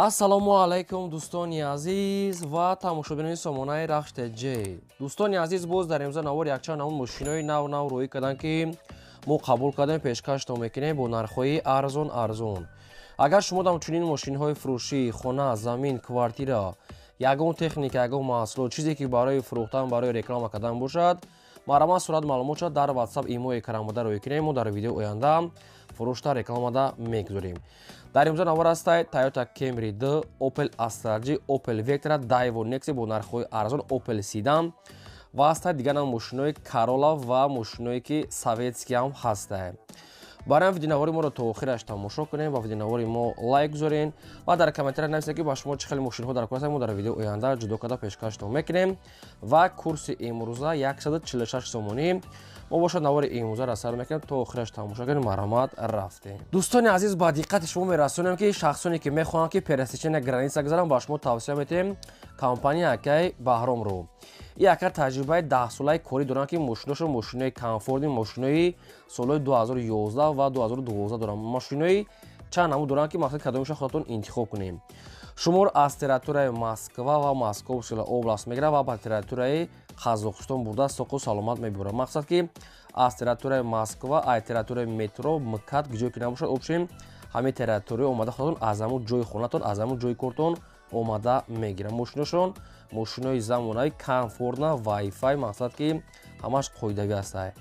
Ассалому алайкум, дӯстони азиз ва тамошобинони сомонаи Рахш ТЖ. Дӯстони азиз, боз дар имрӯза навор якчанд намуд мошинои нав нав рӯӣ карданд, ки мо қабул кардем, пешкаштон мекунем бо нархҳои арзон арзон. Агар шумо дам чунин мошинҳои фурӯшӣ, хона, замин, квартира, ягон техника, ягон маҳсулот, чизе ки барои фурӯхтан, барои реклама кардан бошад, марҳамат, сурат маълумот шад дар WhatsApp, имои карамода рӯй кунем, мо дар видеои оянда фурӯшта рекламада мегузорем. Дар имрӯза навор ҳастай Toyota Camry 2, Opel Astra G, Opel Vectra, Daewoo Nexia бо нархҳои арзон, Opel Sedan ва ҳастай дигар нам мошинои Corolla ва мошиное ки советский ҳам ҳастай. Барои видеонавори моро то охираш тамошо кунем ва видеонавори мо лайк гузорен ва дар комментария нависед, ки ба шумо чӣ хеле мошинҳо дар кор ҳастанд, мо дар видеои оянда ҷудо карда пешкаштон мекунем. Ва курси имрӯза 146 сомонӣ. Мо бошад навори имрӯзаро сар мекунем, то охираш тамошо кунем. Марҳамат, рафтем. Дӯстони азиз, ба диққати шумо мерасонем, ки шахсоне ки мехоҳанд, ки пересечения граница гузаранд, ба шумо тавсия метиҳем компания акай Баҳромро. И ака таҷрибаи 10-солаи корӣ доранд, ки мошиношон мошинои комфортный, мошинои солҳои 2011 ва 2012 доранд. Мошинои чанд намуд доранд, ки мақсад кадомеша худатон интихоб кунем. Шуморо аз территорияи Москва ва Московская область мегирад ва ба территорияи Қазоқистон бурда соқу саломат мебурад. Мақсад ки аз территорияи Москва, ай территорияи метро, МКАД, ҷое ки набошад, общем, ҳамин территория омада, худатон аз ҳамун ҷои хонатон, аз ҳамун ҷои кортон омада мегирад. Мошиношон мошинои замонави, комфортный, вайфай, мақсад ки ҳамаш қоидавӣ ҳастай.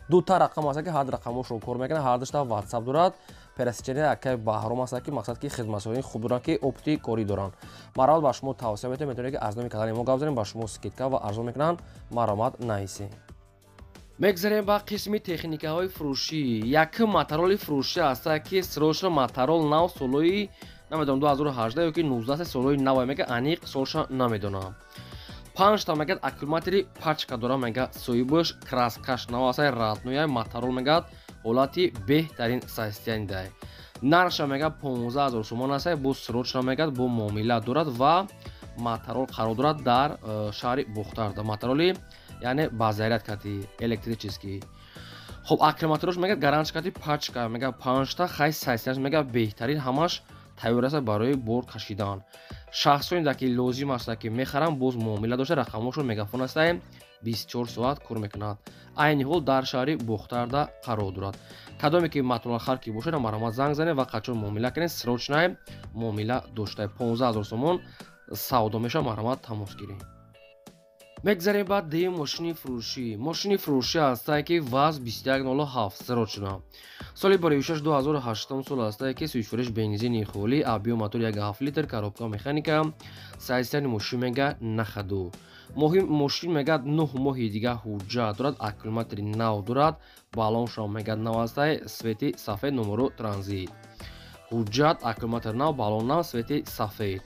Дута рақам ҳаста, ки ҳар рақамошро кор мекунад, ҳар душта WhatsApp дорад. Пересечения акай Баҳром ҳаста, ки мақсад ки хизматрасонии хуб доранд, ки опыт и корӣ доранд. Марҳамат, ба шумо тавсия метавонем, метавонед, ки аз номи канали мо гап занем, ба шумо скидка ва арзон мекунанд. Марҳамат, нависед. Мегзарем ба қисми техникаҳои фурӯшӣ. Якум Мотороли фурӯшӣ ҳаста, ки срочно Моторол нав, солҳои намедонам, 2018 ёки 19, солҳои нав мега, аниқ солша намедонам. Панҷта мегад аккумулятори пачка дора, мега соҳибаш, краска ш нав ҳастай, родной Моторол, мегад ҳолати беҳтарин состояние дай. Нархша мега 15 000 сомон ҳастай, бо срочно мегад бо муомила дорад ва Моторол қарор дорад дар шаҳри Бухтарда. Мотороли яъне ба заряд кати электрический. Хоб, аккумулятораш мега гарантия кати пачка, мега панҷта, хай состояние ш мега беҳтарин, ҳамаш тайёр аст барои бор кашидан. Шахсоне ки лозим аст, ки мехаранд, боз муомила дошта, рақамошон Мегафон ҳастаем, 24 соат кор мекунад. Айни ҳол дар шаҳри Бухтарда қарор дорад. Кадоме ки матролхар ки бошад, марҳамат, занг занед ва қачон муомила кунед, срочно муомила дошта. 15 000 сомон савдо мешавад, марҳамат, тамос гиред. Мегзарем ба дуюм мошини фурӯшӣ. Мошини фурӯшӣ ҳастае, ки ВАЗ 2107, срочно, соли бароишаш 2008 сол ҳастае, ки сӯзишвориш бензини холӣ, объём мотор 1,7 литр, коробка механика. Состояние мошин мега на ходу. Мошин мега 9 моҳи дига ҳуҷҷат дорад, аккумулятори нав дорад, баллоншам мега нав ҳастае, цвет и сафед, номеро транзит. Ҳуҷҷат, аккумулятор нав, баллон нав, цвет и сафед.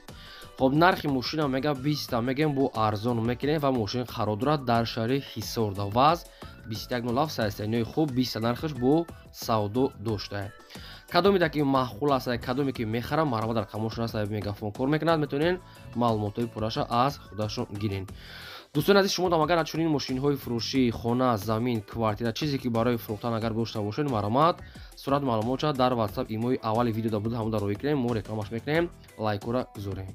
Хоб, нархи мошина мега 20-та мегем, бо арзон мекунем ва мошин қарор дорад дар шаҳри Ҳисорда. ВАЗ 2107, состояние хуб, 20-та нархаш, бо савдо дошта. Кадоме ки маъқул аст, кадоме ки мехарам, марҳамат, дар рақамошон аст, Мегафон кор мекунад, метавонед маълумотҳои пурраша аз худашон гирен. Дӯстони азиз, шумо агар чунин мошинҳои фурӯшӣ, хона, замин, квартира, чизе ки барои фурӯхтан агар дошта бошед, марҳамат, сурат маълумот шавад дар WhatsApp, имои аввали видеода буда, ҳамон дар роҳӣ кунем, мо рекламаш мекунем, лайкора гузорем.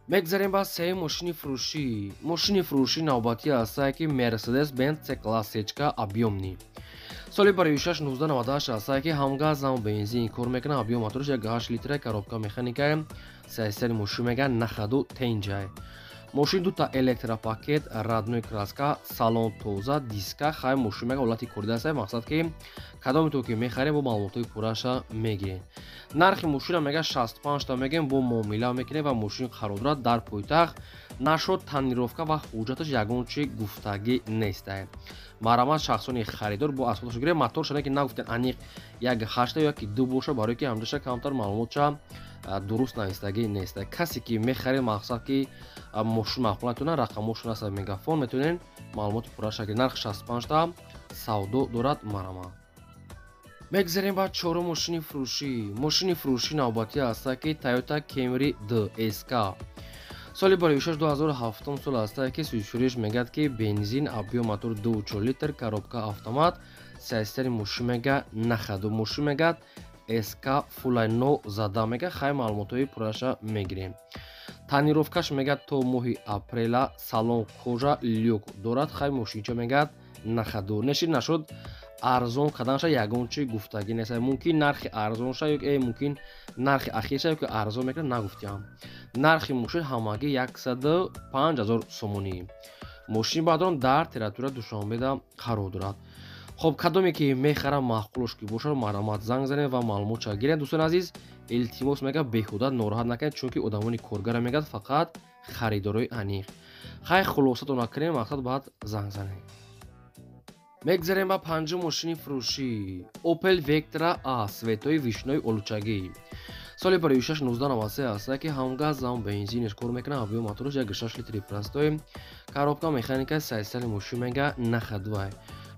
Мегзарем ба сеюм мошини фурӯшӣ. Мошини фурӯшӣ навбатӣ ҳастае, ки Мерседес Бенз С класс сечка объёмный, соли бароишаш 1998 ҳастае, ки ҳам газ, ҳам бензин кор мекунад, объём мотораш 1,8 литра, коробка механика. Состояние мошин мега на ходу, тенҷай. Мошин дута электропакет, родной краска, салон тоза, диска. Хай, мошин мега ҳолати корида аст. Мақсад ки кадоме то ки мехарем, бо маълумотҳои пурраша мегирем. Нархи мошина мега 65-та мегем, бо муомила мекунем ва мошин қарор дорад дар пойтахт. Нашод тонировка ва ҳуҷҷаташ ягон чи гуфтагӣ нестае. Марҳамат, шахсони харидор бо аз худашон гирем. Моторша ки нагуфтен аниқ 1,8 ё ки 2 боша, барое ки ҳамҷаша камтар маълумотша дуруст навистагӣ нест. Касе ки мехаред, мақсад ки мошин маъқул натонад, рақамошон аст, Мегафон, метавонед маълумоти пурраша гиред. Нарх 65-та савдо дорад, марҳамат. Мегзарем ба чорум мошини фурӯшӣ. Мошини фурӯшӣ навбатӣ ҳаста, ки Toyota Camry 2 SK, соли бароишаш 2007 сол ҳаста, ки сӯзишвориш мегӯяд ки бензин, объём мотор 2,4 литр, коробка автомат. Состояние мошин мега на ходу. Мошин мегӯяд СК фулай но зада мега. Хай, маълумотҳои пурраша мегирем. Тонировкаш мегӯяд то моҳи апрела, салон кожа, люк дорад. Хай, мошинча мегӯяд на ходу нешид нашуд, арзон карданша ягон чи гуфтагӣ нест. Мумкин нархи арзонша ё мумкин нархи ахирша ё ки арзон мекунад, нагуфтиам. Нархи мошин ҳамагӣ 105 000 сомонӣ. Мошини баъдон дар территория Душанбеда қарор дорад. Хоб, кадоме ки мехарам, маъқулош ки бошад, марҳамат, занг занед ва маълумотша гиред. Дӯстони азиз, илтимос, мега, беҳуда нороҳат накунед, чунки одамони коргара мегӯяд фақат харидорои аниқ. Хай, хулосатон накунем, мақсад баъд занг занед. Мегзарем ба панҷум мошини фурӯшӣ: Opel Vectra A, цветои вишнои олучагӣ, соли 2006, 1993 аста, ки ҳам газ, ҳам бензинеш кор мекунад. Объём мотораш 1,6 литри простой, коробка механика. Сайсали мошин мега на ходовай.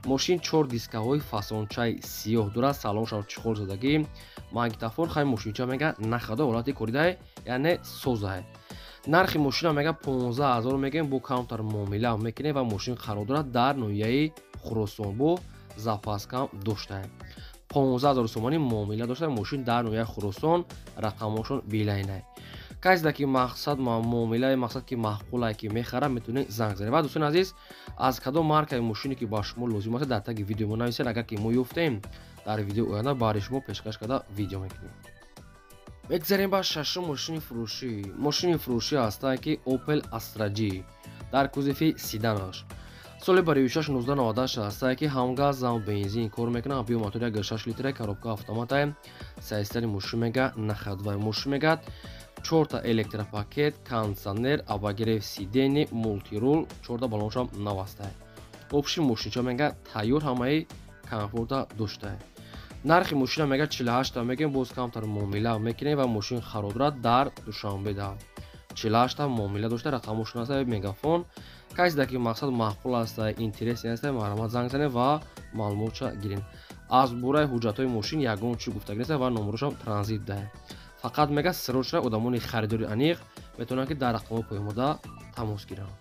Мошин чор дискаҳои фасончаи сиёҳ дорад, салоншав чехол задагӣ, магнитофон. Хай, мошинча мега на ходу, ҳолати коридай, яъне созай. Нархи мошина мега 15 000 мегӯем, бо камтар муомила мекунем ва мошин қарор дорад дар ноҳияи Хуросон, бо запаскам доштаем. 15 000 сомонӣ муомила дошта, мошин дар ноҳияи Хуросон, рақамошон билайнай. Касе ки мақсад муомилаи мақсад ки маъқулае ки мехарад, метавонед занг занед. Ва дӯстони азиз, аз кадом маркаи мошине ки ба шумо лозим аст, дар таги видео мо нависед. Агар ки мо ёфтем, дар видеои оянда баҳри шумо пешкаш карда видео мекунем. Мегзарем ба шашум мошини фурӯшӣ. Мошини фурӯшӣ ҳастанд ки Opel Astra G дар кузови седанаш, соли 2006, 1998 ҳастае, ки ҳам газ, ҳам бензин кор мекунад. Объём мотор 1,6 литра, коробка автомата. Сайстари мошин мега на ходовай. Мошин мегӯяд чорта электропакет, кондиционер, обогрев сидений, мультируль, чорта баллоншам навастае. Общий мошинча мега тайёр, ҳамаи комфорта доштае. Нархи мошина мега 48 мегӯем, боз камтар муомила мекунем ва мошин қарор дорад дар Душанбеда. 48 муомила дошта, рақамошон аста Мегафон. Касе ки мақсад маъқул аста, интересный аста, марҳамат, занг занед ва маълумотша гиред. Аз бораи ҳуҷҷатҳои мошин ягон чӣ гуфтагӣ нест ва номерошам транзит даҳед. Фақат мега срочно одамони харидори аниқ метавонанд, ки дар рақамҳои поёнмода тамос гиранд.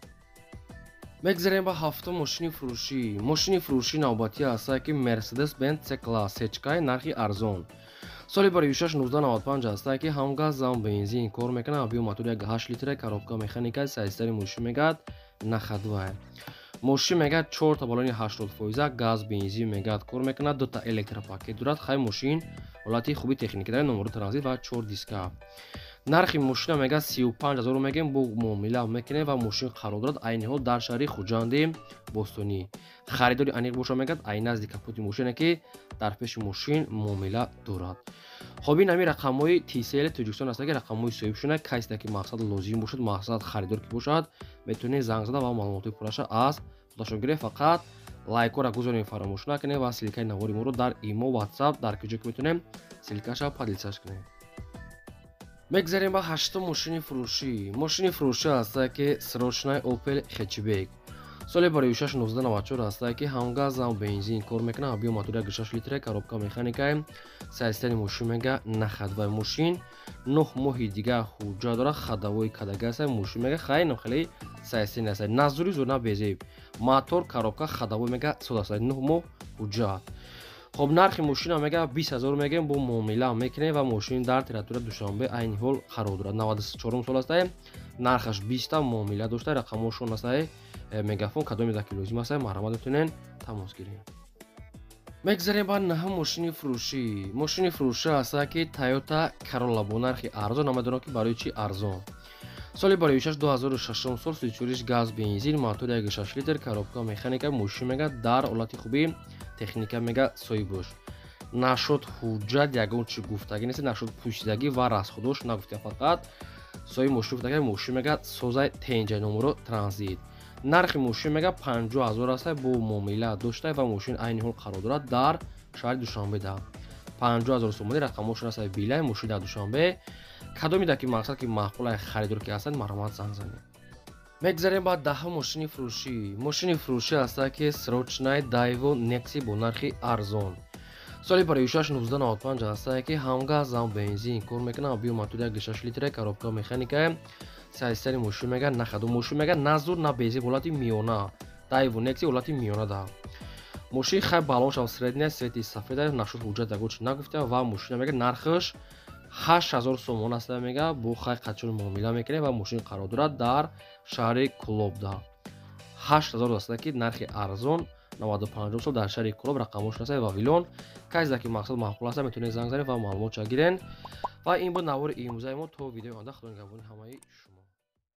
Мегзарем ба ҳафтум мошини фурӯшӣ. Мошини фурӯшӣ навбатӣ ҳаста ки Mercedes Benz C класс сечкаи нархи арзон, соли 2006, 1995 ҳаста, ки ҳам газ, ҳам бензин кор мекунад. Объём мотор 1,8 литра, коробка механика. Сайстари мошин мегӯяд на ходовая. Мошин мегӯяд чорта баллони 80 фоиза, газ, бензин мегӯяд кор мекунад, дута электропакет дорад. Хай, мошин ҳолати хуби техника дорад, номеро транзит ва чор диска. Нархи мошина мегӯяд 35 000 мегӯем, бо муомила мекунем ва мошин қарор дорад айни ҳол дар шаҳри Хуҷанди бостонӣ. Харидори аниқ боша, мегӯяд, ай назди капоти мошине ки дар пеши мошин муомила дорад. Хоб, ин ҳамин рақамҳои Тисел Тоҷикистон аст, ки рақамҳои соҳибшуна. Касе ки мақсад лозим бошад, мақсад харидор ки бошад, метавонед занг зада ва маълумотҳои пурраша аз худашон гиред. Фақат лайкҳоро гузорем, фаромӯш накунед ва ссылкаи навори моро дар Имо, Ватсап, дар куҷо ки метавонем, ссылкаша поделиться кунем. Мегзарем ба ҳаштум мошини фурӯшӣ. Мошини фурӯшӣ ҳаста ки срочный Opel хэтчбек, соли 2006, 1994 ҳаста, ки ҳам газ, ҳам бензин кор мекунад. Объём мотор 1,6 литра, коробка механика. Сайстани мошин мега на ходовай. Мошин 9 моҳи дигар ҳуҷҷат дорад, ходовой кадага аста. Мошин мега хайнам хеле сайстани аста, на зури зур, на безеб. Мотор, коробка, ходовой мега соз аста, 9 моҳ ҳуҷҷат. Хоб, нархи мошина мега 20 000 мегӯем, бо муомила мекунем ва мошин дар территория Душанбе айни ҳол қарор дорад. 94 сол астае, нархаш 20-та, муомила дошта, рақамҳошон астае Мегафон. Кадоме ки лозим аста, марҳамат, метавонед тамос гиред. Мегзарем ба наҳум мошини фурӯшӣ. Мошини фурӯшӣ ҳаста ки Тойота Каролла бо нархи арзон. Намедонам, ки барои чӣ арзон. Соли 2006, 2006 сол, сучуриш газ, бензин, мотор 1,6 литр, коробка механика. Мошин мега дар ҳолати хуби техника мега соҳибош. Нашуд ҳуҷҷат ягон чӣ гуфтагӣ нест, нашуд пӯшидагӣ ва расходош нагуфтем, фақат соҳиби мошин гуфтагӣ, мошин мега созай, тенҷа, номеро транзит. Нархи мошин мега 50 000 аста, бо муомила дошта ва мошин айни ҳол қарор дорад дар шаҳри Душанбеда. 50 000 сомонӣ, рақамҳошон аста билай. Мошин дар Душанбе. Кадоме ки мақсад ки маъқулай, харидор ки ҳастанд, марҳамат, занг занед. Мегзарем ба даҳум мошини фурӯшӣ. Мошини фурӯшӣ ҳаста ки срочный Дайво Некси бо нархи арзон, соли 2006, 1995 ҳастае, ки ҳам газ, ҳам бензин кор мекунад. Объём мотор 1,6 литра, коробка механика. Сайстари мошин мега на ходу. Мошин мега на зур, на безеб, ҳолати миёна. Дайво Некси ҳолати миёна да. Мошин хай балоншам средняя, цвети сафеда, нашуд ҳуҷҷат ягон чи нагуфта. Ва мошина мега, нархаш 8000 сомон аст мега, бо хай қачон муомила мекунем. Ва мошин қарор дорад дар шаҳри Кулобда. 8000 аст ки нархи арзон, 95 сол, дар шаҳри Кулоб. Рақамош аст Вавилон. Касе ки мақсад маъқул аст, метавонед занг занед ва маълумотша гирен. Ва ин буд навори имрӯзаи мо. То видеои оянда, худо нигаҳбони ҳамаи шумо.